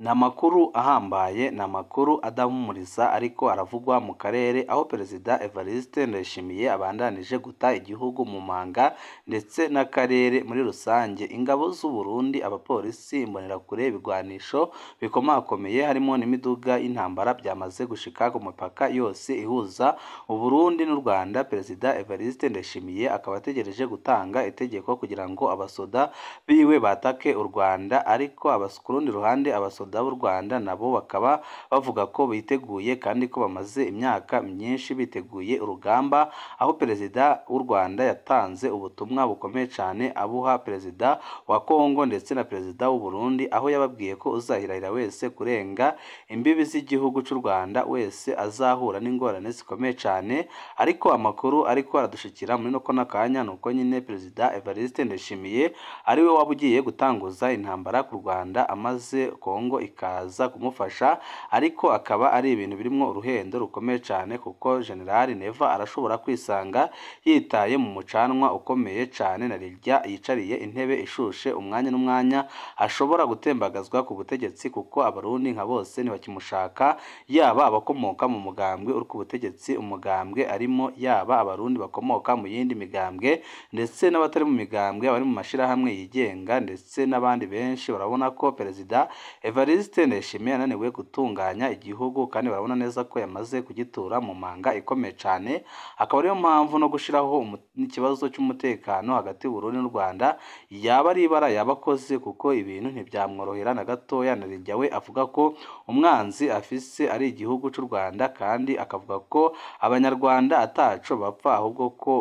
Ni amakuru ahambaye, ni amakuru adahumuriza ariko aravugwa mu karere, aho Perezida Evariste Ndayishimiye abandanije guta igihugu mu manga ndetse n'akarere muri rusange. Ingabo z'u Burundi, abapolisi, imbonerakure, ibigwanisho bikomakomeye harimo n'imiduga y'intambara byamaze gushika ku mipaka yose ihuza u Burundi n'u Rwanda. Perezida Evariste Ndayishimiye akaba ategereje gutanga itegeko kugira ngo abasoda biwe batake u Rwanda, ariko ku rundi ruhande abasoda b'u Rwanda nabo bakaba bavuga ko biteguye kandi ko bamaze imyaka myinshi biteguye urugamba, aho Perezida w'u Rwanda yatanze ubutumwa bukomeye cyane abuha Perezida wa Kongo ndetse na Perezida w'u Burundi, aho yababwiye ko uzahirahira wese kurenga imbibi z'igihugu cy'u Rwanda wese azahura n'ingorane zikomeye cyane. Ariko amakuru ariko aradushikira muri kano kanya ni uko nyine Perezida Evariste Ndayishimiye ariwe waba ugiye gutanguza intambara ku Rwanda, amaze Kongo ikaza kumufasha, ariko akaba ari ibintu birimo uruhendo rukomeye cyane, kuko General Neva arashobora kwisanga yitaye mu mucanwa ukomeye cyane na rirya yicariye intebe ishushe umwanya n'umwanya ashobora gutembagazwa ku butegetsi, kuko Abarundi nka bose ntibakimushaka, yaba abakomoka mu mugambwe uri ku butegetsi umugambwe arimo, yaba Abarundi bakomoka mu yindi migambwe ndetse n'abatari mu migambwe abari mu mashirahamwe yigenga ndetse n'abandi benshi. Barabona ko Perezida Evariste Ndayishimiye yananiwe gutunganya igihugu, kandi barabona neza ko yamaze kugitura mu manga ikomeye cyane, akaba ariyo mpamvu no gushyiraho ikibazo cy'umutekano hagati y'u Burundi n'u Rwanda yaba ari ibara yaba akoze, kuko ibintu ntibyamworohera na gatoya. Na rirya we avuga ko umwanzi afise ari igihugu cy'u Rwanda, kandi akavuga ko Abanyarwanda ataco bapfa, ahubwo ko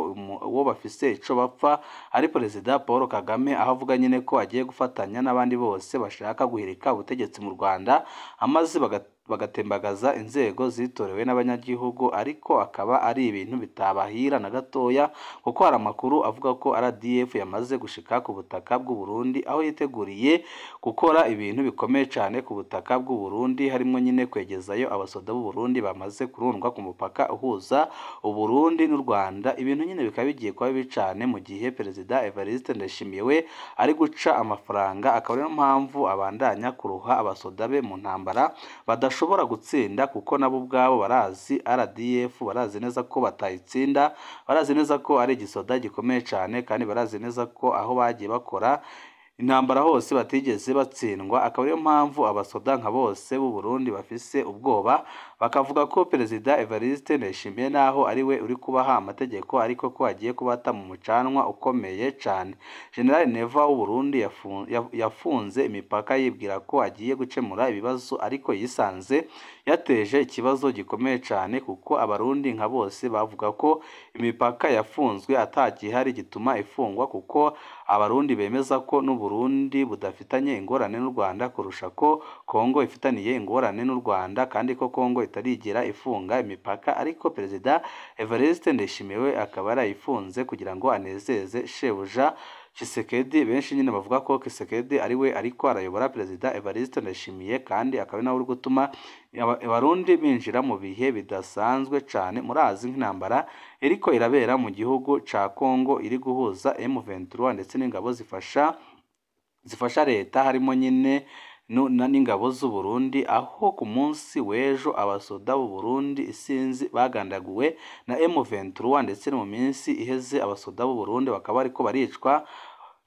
uwo bafise ico bapfa ari Perezida Paul Kagame, aho avuga nyine ko agiye gufatanya n'abandi bose bashaka guhirika ubutegetsi mu Rwanda, amaze bagatembagaza inzego zitorewe n'abanyagihugu. Ariko akaba ari ibintu bitabahira na gatoya, kuko hari amakuru avuga ko RDF yamaze gushika ku butaka bw'u Burundi, aho yiteguriye gukora ibintu bikomeye cyane ku butaka bw'u Burundi, harimo nyine kwegezayo abasoda b'u Burundi bamaze kurundwa ku mupaka uhuza u Burundi n'u Rwanda. Ibintu nyine bikaba bigiye kuba bibi cyane mu gihe Perezida Evariste Ndayishimiye we ari guca amafaranga, akaba ariyo mpamvu abandanya kuruha abasoda be mu ntambara badashobora gutsinda, kuko nabo ubwabo barazi RDF, barazi neza ko batayitsinda, barazi neza ko ari igisoda gikomeye cyane, kandi barazi neza ko aho bagiye bakora intambara hose batigeze batsindwa. Akaba ariyo mpamvu abasoda nka bose b'u Burundi bafise ubwoba, bakavuga ko Perezida Evariste Ndayishimiye naho ari we uri kubaha amategeko, ariko ko agiye kubata mu mucanwa ukomeye cyane. General Neva w'u Burundi yafunze imipaka yibwira ko agiye gukemura ibibazo, ariko yisanze yateje ikibazo gikomeye cyane, kuko Abarundi nka bose bavuga ko imipaka yafunzwe atagihari gituma ifungwa, kuko Abarundi bemeza ko n'u Burundi budafitanye ingorane n'u Rwanda kurusha ko Kongo ifitaniye ingorane n'u Rwanda, kandi ko Kongo itarigera ifunga imipaka. Ariko Perezida Evariste Ndayishimiye we akaba yarayifunze kugira ngo anezeze shebuja Tshisekedi. Benshi nyine bavuga ko Tshisekedi ari we ariko arayobora Perezida Evariste Ndayishimiye, kandi akaba nawe uri gutuma Abarundi binjira mu bihe bidasanzwe cyane. Murazi nk'intambara iriko irabera mu gihugu ca Kongo iri guhuza M23 ndetse n'ingabo zifasha leta, harimo nyine n'ingabo z'u Burundi, aho ku munsi w'ejo abasoda b'u Burundi isinzi bagandaguwe na M23, ndetse no mu minsi iheze abasoda b'u Burundi bakaba ariko baricwa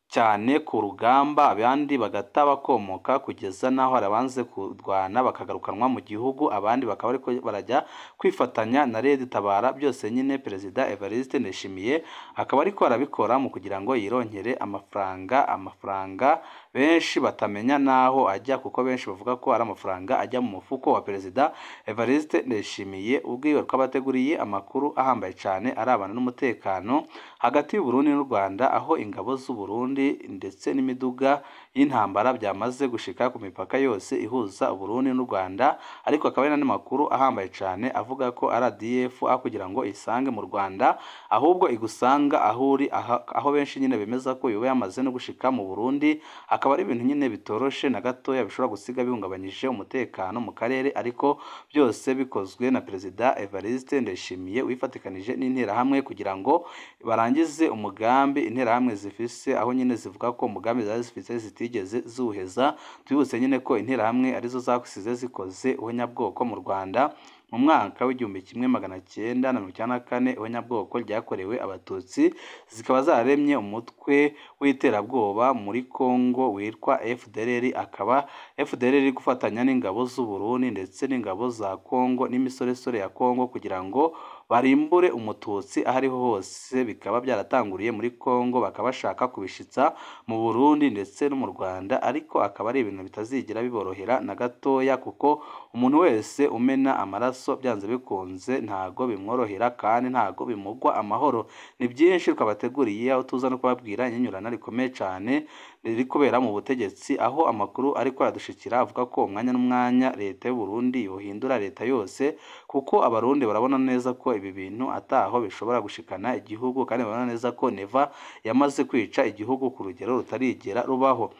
cyane ku rugamba, abandi bagata bakomoka kugeza naho arabanze kurwana bakagarukanwa mu gihugu, abandi bakaba ariko barajya kwifatanya na Red Tabara. Byose nyine Perezida Evariste Ndayishimiye akaba ariko arabikora mu kugira ngo yironkere amafaranga benshi batamenya naho ajya, kuko benshi bavuga ko ari amafaranga ajya mu mufuko wa Perezida Evariste Ndayishimiye. Ubwiwe twabateguriye amakuru ahambaye cyane arabana n'umutekano hagati y'u Burundi n'u Rwanda, aho ingabo z'u Burundi ndetse n'imiduga y'intambara byamaze gushika ku mipaka yose ihuza u Burundi n'u Rwanda. Ariko akaba ari n'andi makuru ahambaye cyane avuga ko RDF aho kugira ngo isange mu Rwanda ahubwo igusanga aho uri, aho benshi nyine bemeza ko yoba yamaze no gushika mu Burundi. Akaba ari ibintu nyine bitoroshe na gatoya, bishobora gusiga bihungabanyije umutekano mu karere, ariko byose bikozwe na Perezida Evariste Ndayishimiye wifatikanije n'interahamwe kugira ngo barangize umugambi interahamwe zifise, aho nyine nyine zivuga ko umugambi zari zifite zitigeze zuheza. Twibutse nyine ko Interahamwe arizo zakusize zikoze ihonyabwoko mu Rwanda mu mwaka w'1994, ihonyabwoko ryakorewe Abatutsi, zikaba zararemye umutwe w'iterabwoba muri Kongo witwa FDLR, akaba FDLR iri gufatanya n'ingabo z'u Burundi ndetse n'ingabo za Kongo n'imisoresore ya Kongo kugira ngo barimbure Umututsi aho ariho hose. Bikaba byaratanguriye muri Kongo, bakaba bashaka kubishitsa mu Burundi ndetse no mu Rwanda, ariko akaba ari ibintu bitazigera biborohera na gatoya, kuko umuntu wese umena amaraso byanze bikunze ntago bimworohera kandi ntago bimugwa amahoro. Ni byinshi twabateguriye, aho tuza no kubabwira inyinyurana rikomeye cyane riri kubera mu butegetsi, aho amakuru ariko aradushikira avuga ko umwanya n'umwanya leta y'u Burundi yohindura leta yose, kuko Abarundi barabona neza ko ibi bintu ataho bishobora gushikana igihugu, kandi barabona neza ko Neva yamaze kwica igihugu ku rugero rutarigera rubaho.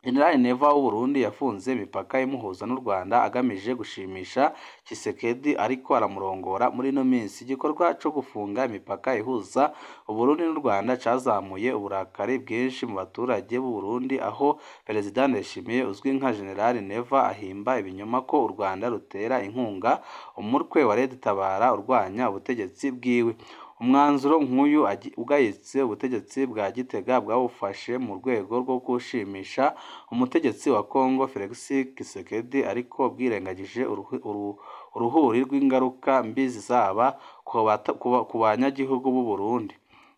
General Neva w'u Burundi yafunze imipaka imuhuza n'u Rwanda agamije gushimisha Tshisekedi, ariko aramurongora muri ino minsi. Igikorwa cyo gufunga imipaka ihuza u Burundi n'u Rwanda cyazamuye uburakari bwinshi mu baturage b'u Burundi, aho Perezida Ndayishimiye uzwi nka General Neva ahimba ibinyoma ko u Rwanda rutera inkunga umutwe wa Red Tabara urwanya ubutegetsi bwiwe. Umwanzuro nk'uyu ugayitse ubutegetsi bwa Gitega bwawufashe mu rwego rwo gushimisha umutegetsi wa Kongo Felix Tshisekedi, ariko bwirengagije uruhuri rw'ingaruka mbi zizaba ku banyagihugu b'u Burundi.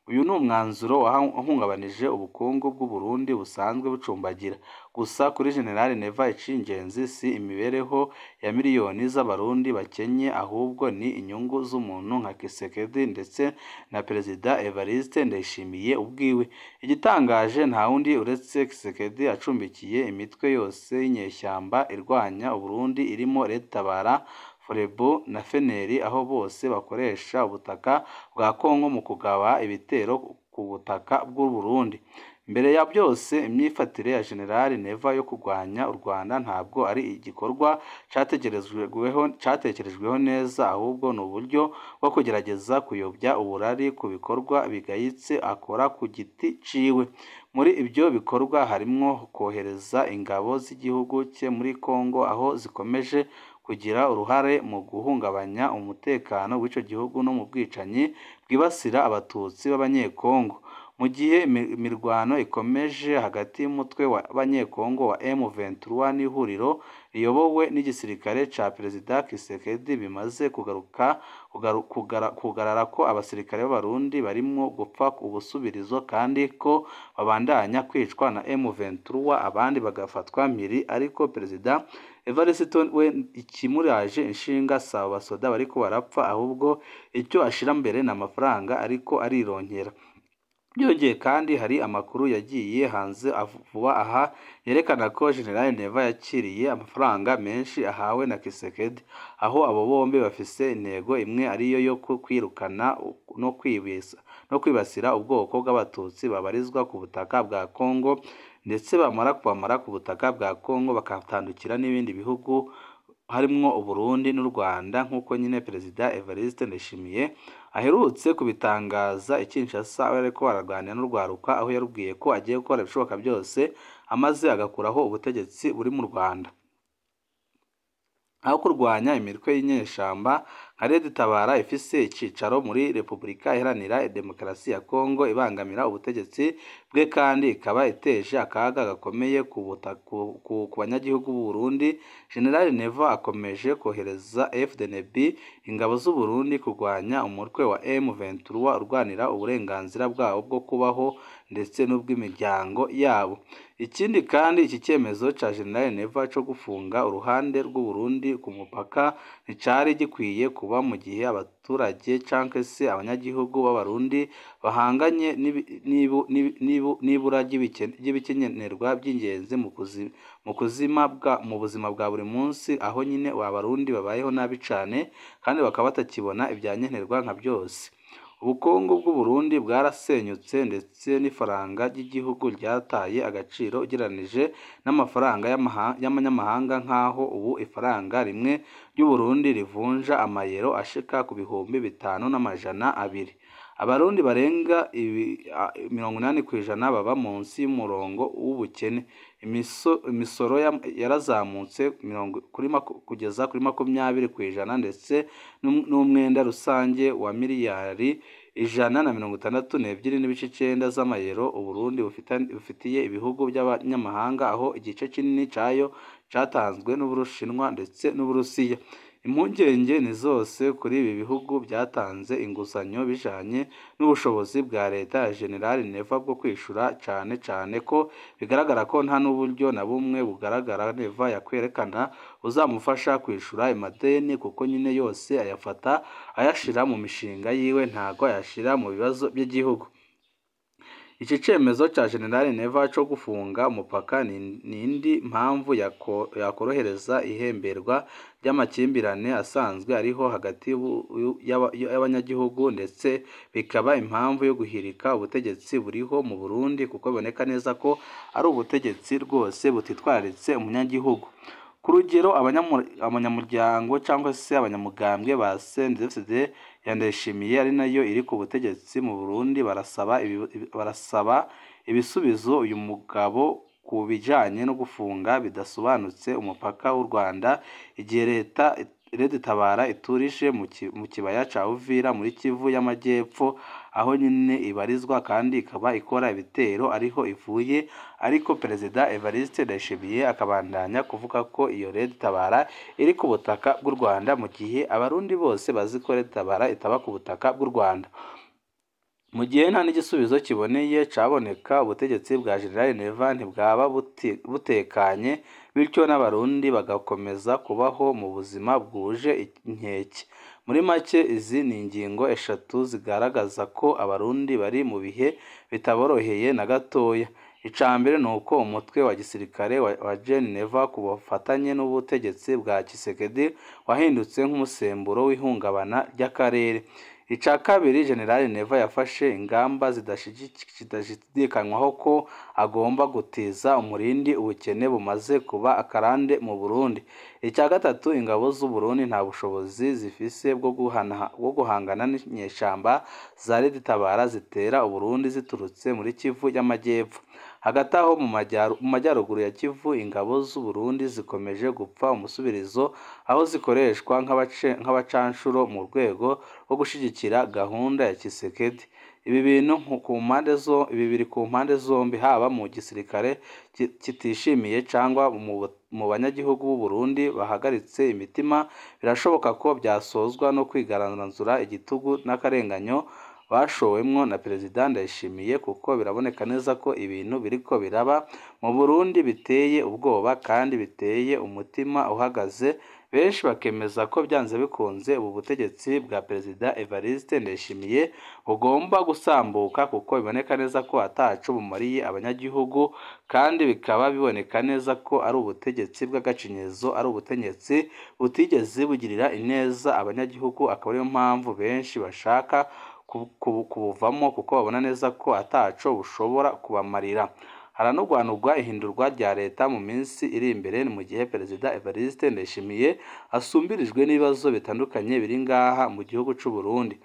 Uyu ni umwanzuro wahungabanije ubukungu bw'u Burundi busanzwe bucumbagira. Gusa kuri General Neva icy'ingenzi si imibereho ya miliyoni z'Abarundi bakenye, ahubwo ni inyungu z'umuntu nka Tshisekedi ndetse na Perezida Evariste Ndayishimiye ubwiwe. Igitangaje nta wundi uretse Tshisekedi acumbikiye imitwe yose y'inyeshyamba irwanya u Burundi irimo Red Tabara, Forebu na Feneri, aho bose bakoresha ubutaka bwa Kongo mu kugaba ibitero ku butaka bw'u Burundi. Mbere ya byose, imyifatire ya General Neva yo kurwanya u Rwanda ntabwo ari igikorwa cyatekerejweho neza, ahubwo ni uburyo bwo kugerageza kuyobya uburari ku bikorwa bigayitse akora ku giti ciwe. Muri ibyo bikorwa harimwo kohereza ingabo z'igihugu cye muri Kongo, aho zikomeje kugira uruhare mu guhungabanya umutekano w'icyo gihugu no mu bwicanyi bwibasira Abatutsi b'Abanyekongo. Mu gihe imirwano ikomeje hagati y'umutwe w'Abanyekongo wa M23 n'ihuriro riyobowe n'igisirikare cya Perezida Tshisekedi, bimaze kugaragara ko abasirikare b'Abarundi barimo gupfa ubusubirizo kandi ko babandanya kwicwa na M23, abandi bagafatwa mpiri. Ariko Perezida Evariste we ikimuraje inshinga si abo basoda bariko barapfa, ahubwo icyo ashira mbere ni amafaranga ariko arironkera. Byongeye kandi, hari amakuru yagiye hanze vuba aha yerekana ko General Neva yakiriye amafaranga menshi ahawe na Tshisekedi, aho abo bombi bafise intego imwe ariyo yo kwirukana no kwibasira ubwoko bw'Abatutsi babarizwa ku butaka bwa Kongo, ndetse bamara kubamara ku butaka bwa Kongo bakatandukira n'ibindi bihugu harimwo u Burundi n'u Rwanda, nk'uko nyine Perezida Evariste Ndayishimiye aherutse kubitangaza i Kinshasa, aho yariko araganira n'urwaruka, aho yarubwiye ko agiye gukora ibishoboka byose amaze agakuraho ubutegetsi buri mu Rwanda. Aho kurwanya imitwe y'inyeshyamba nka Red Tabara ifise icicaro muri Repubulika Iharanira Demokarasi ya Kongo ibangamira ubutegetsi bwe kandi ikaba iteje akaga gakomeye ku banyagihugu b'u Burundi, General Neva akomeje kohereza FDNB ingabo z'u Burundi kurwanya umutwe wa M23 urwanira uburenganzira bwabo bwo kubaho ndetse n'ubw'imiryango yabo. Ikindi kandi, iki cyemezo cya General Neva cyo gufunga uruhande rw'u Burundi ku mupaka nticyari gikwiye kuba mu gihe abaturage cyangwa se abanyagihugu b'Abarundi bahanganye n'ibura ry'ibikenerwa by'ingenzi mu buzima bwa buri munsi, aho nyine Abarundi babayeho nabi cyane kandi bakaba batakibona ibyankenerwa nka byose. Ubukungu bw'u Burundi bwarasenyutse ndetse n'ifaranga ry'igihugu ryataye agaciro ugereranije n'amafaranga y'amanyamahanga, nk'aho ubu ifaranga rimwe ry'u Burundi rivunja amayero ashika ku 5200. Abarundi barenga 80% baba munsi y'umurongo w'ubukene. Imisoro yarazamutse kugeza kuri 20% ndetse n'umwenda rusange wa miliyari 162.9 z'amayero Uburundi bufitiye ibihugu by'abanyamahanga, aho igice kinini cayo catanzwe n'Ubushinwa ndetse n'Uburusiya. Impungenge ni zose kuri ibi bihugu byatanze inguzanyo bijanye n'ubushobozi bwa leta ya General Neva bwo kwishura, cane cane ko bigaragara ko nta n'uburyo na bumwe bugaragara Neva yakwerekana buzamufasha kwishura ayo madeni, kuko nyine yose ayafata ayashira mu mishinga yiwe, ntago ayashira mu bibazo by'igihugu. Iki cemezo ca General Neva co gufunga umupaka ni indi mpamvu yakorohereza ihemberwa ry'amakimbirane asanzwe ariho hagati y'abanyagihugu, ndetse bikaba impamvu yo guhirika ubutegetsi buriho mu Burundi, kuko biboneka neza ko ari ubutegetsi rwose butitwararitse umunyagihugu. Ku rugero, abanyamuryango cyangwa se abanyamugambwe ba CNDD-FDD ya Ndayishimiye, ari nayo iri ku butegetsi mu Burundi, barasaba ibisubizo uyu mugabo ku bijanye no gufunga bidasobanutse umupaka w'u Rwanda igihe leta Red-Tabara iturije mu kibaya ca Uvira muri Kivu y'Amajyepfo, aho nyine ibarizwa kandi ikaba ikora ibitero ariho ivuye. Ariko Perezida Evariste Ndayishimiye akabandanya kuvuga ko iyo Red-Tabara iri ku butaka bw'u Rwanda, mu gihe abarundi bose bazi ko Red-Tabara itaba ku butaka bw'u Rwanda. Mu gihe nta n'igisubizo kiboneye caboneka, ubutegetsi bwa General Neva ntibwaba butekanye, bityo n'abarundi bagakomeza kubaho mu buzima bwuje inkeke. Muri make, izi ni ingingo eshatu zigaragaza ko abarundi bari mu bihe bitaboroheye na gatoya. Ica mbere ni uko umutwe wa gisirikare wa Gen Neva ku bufatanye n'ubutegetsi bwa Tshisekedi wahindutse nk'umusemburo w'ihungabana ry'akarere. Ica kabiri, General Neva yafashe ingamba zidashidikanywaho ko agomba gutiza umurindi ubukene bumaze kuba akarande mu Burundi. Icya gatatu, ingabo z'u Burundi nta bushobozi zifise bwo guhangana n'inyeshamba za Red-Tabara zitera Uburundi ziturutse muri Kivu y'Amajyepfo. Hagati aho mu majyaruguru ya Kivu, ingabo z'u Burundi zikomeje gupfa umusubirizo, aho zikoreshwa nk'abacanshuro mu rwego rwo gushigikira gahunda ya Tshisekedi. Ibi bintu ibi biri ku mpande zombi, haba mu gisirikare kitishimiye cyangwa mu banyagihugu b'u Burundi bahagaritse imitima. Birashoboka ko byasozwa no kwigaranzura igitugu n'akarenganyo bashowemwo na Perezida Ndayishimiye, kuko biraboneka neza ko ibintu biriko biraba mu Burundi biteye ubwoba kandi biteye umutima uhagaze. Benshi bakemeza ko byanze bikunze ubu butegetsi bwa Perezida Evariste Ndayishimiye bugomba gusambuka, kuko biboneka neza ko ataco bumariye abanyagihugu, kandi bikaba biboneka neza ko ari ubutegetsi bw'agacinyizo, ari ubutegetsi butigeze bugirira ineza abanyagihugu. Akaba ariyo mpamvu benshi bashaka kubuvamo, kuko babona neza ko ataco bushobora kubamarira. Haranugwanugwa ihindurwa rya leta mu minsi iri imbere, mu gihe Perezida Evariste Ndayishimiye asumbirijwe n'ibibazo bitandukanye biri ngaha mu gihugu c'u Burundi.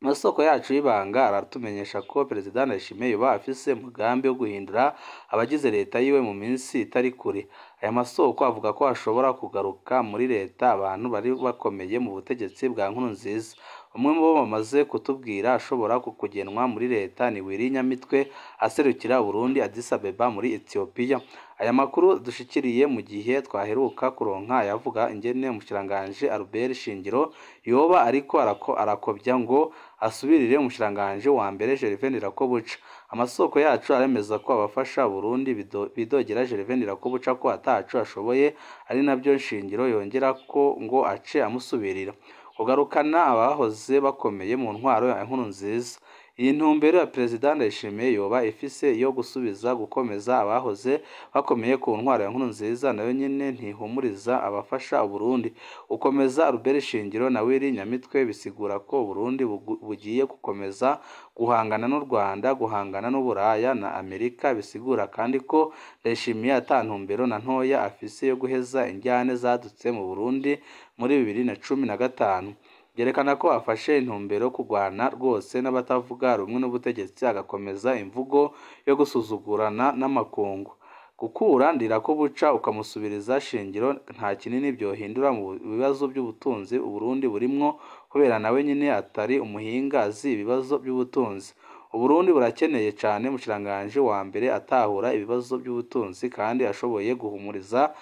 Amasoko yacu y'ibanga aratumenyesha ko Perezida Ndayishimiye yoba afise umugambi wo guhindura abagize leta yiwe mu minsi itari kure. Aya masoko avuga ko ashobora kugaruka muri leta abantu bari bakomeye mu butegetsi bwa Nkurunziza. Umwe mu bo bamaze kutubwira ashobora kugenwa muri leta ni Willy Nyamitwe aserukira Burundi Addis Abeba muri Ethiopia. Aya makuru dushikiriye mu gihe twaheruka kuronka yavuga ingene umushikiranganji Albert Shingiro yoba ariko arakobya ngo asubirire umushikiranganji wa mbere Gervais Ndirakobuca. Amasoko yacu aremeza ko abafasha Burundi bidogera Gervais Ndirakobuca ko ataco ashoboye, ari nabyo Shingiro yongera ko ngo ace amusubirira. Kugarukana abahoze bakomeye mu ntwaro ya Nkurunziza. Iyi ntumbero ya Perezida Ndayishimiye yoba ifise yo gusubiza gukomeza abahoze bakomeye ku ntwaro ya Nkurunziza, nayo nyene ntihumuriza abafasha Uburundi. Ukomeza Albert Shingiro na Willy Nyamitwe bisigura ko Uburundi bugiye gukomeza guhangana n'u Rwanda, guhangana n'Uburaya na Amerika. Bisigura kandi ko Ndayishimiye ata ntumbero na ntoya afise yo guheza injyane zadutse mu Burundi muri 2015. Byerekana ko afashe intumbero yo kurwana rwose n'abatavuga rumwe n'ubutegetsi, agakomeza imvugo yo gusuzugurana n'amakungu. Gukura Ndirakobuca ukamusubiriza Shingiro nta kinini byohindura mu bibazo by'ubutunzi Uburundi burimwo, kubera nawe nyine atari umuhinga azi ibibazo by'ubutunzi. Uburundi burakeneye cane umushikiranganji wa mbere atahura ibibazo by'ubutunzi kandi ashoboye guhumuriza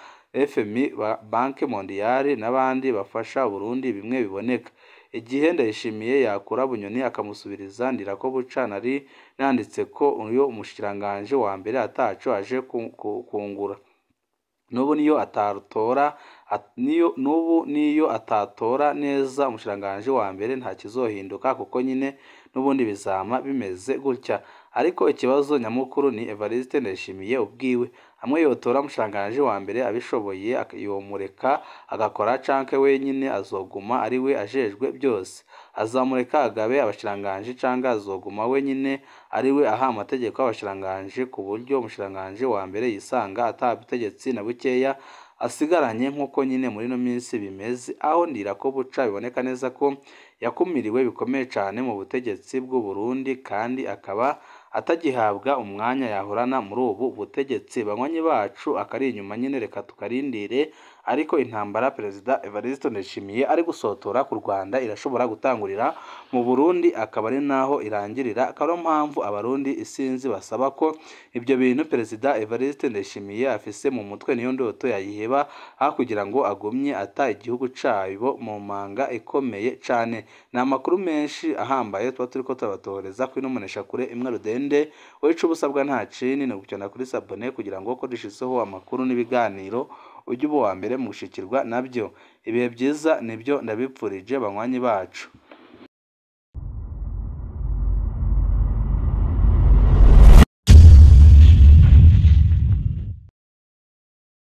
FMI, Banque Mondiale n'abandi bafasha Uburundi bimwe biboneka. Igihe Ndayishimiye yakura Bunyoni akamusubiriza Ndirakobuca, nari nanditse ko uyo umushikiranganji wa mbere ataco aje kungura. N'ubu niyo atatora n'ubu niyo atatora neza umushikiranganji wa mbere nta kizohinduka, kuko nyine n'ubundi bizama bimeze gutya. Ariko ikibazo nyamukuru ni Evariste Ndayishimiye ubwiwe. Hamwe yotora umushikiranganji wa mbere abishoboye yomureka agakora, canke wenyine azoguma ari we ajejwe byose. Azamureka agabe abashikiranganji canke azoguma wenyine ari we aha amategeko abashikiranganji, ku buryo umushikiranganji wa mbere yisanga ata butegetsi na bukeya asigaranye, nk'uko nyine muri ino minsi bimeze, aho Ndirakobuca biboneka neza ko yakumiriwe bikomeye cane mu butegetsi bw'u Burundi, kandi akaba atagihabwa umwanya yahorana muri ubu butegetsi. Banywanyi bacu, akari inyuma nyine reka tukarindire, ariko intambara Perezida Evariste Ndayishimiye ari gusotora ku Rwanda irashobora gutangurira mu Burundi akaba ari naho irangirira. Akaba ariyo mpamvu Abarundi isinzi basaba ko ibyo bintu Perezida Evariste Ndayishimiye afise mu mutwe niyo ndoto yayiheba, aho kugira ngo agumye ata igihugu cabo mu manga ikomeye cane. Ni amakuru menshi ahambaye tuba turiko turabatohoreza kuri ino mboneshakure imwe rudende. Wowe ico uba usabwa nta kindi ni ugukanda kuri sabone kugira ngo ko dushizeho amakuru n'ibiganiro ujye uba uwa mbere mu gushikirwa nabyo. Ibihe byiza nibyo ndabipfurije banywanyi bacu.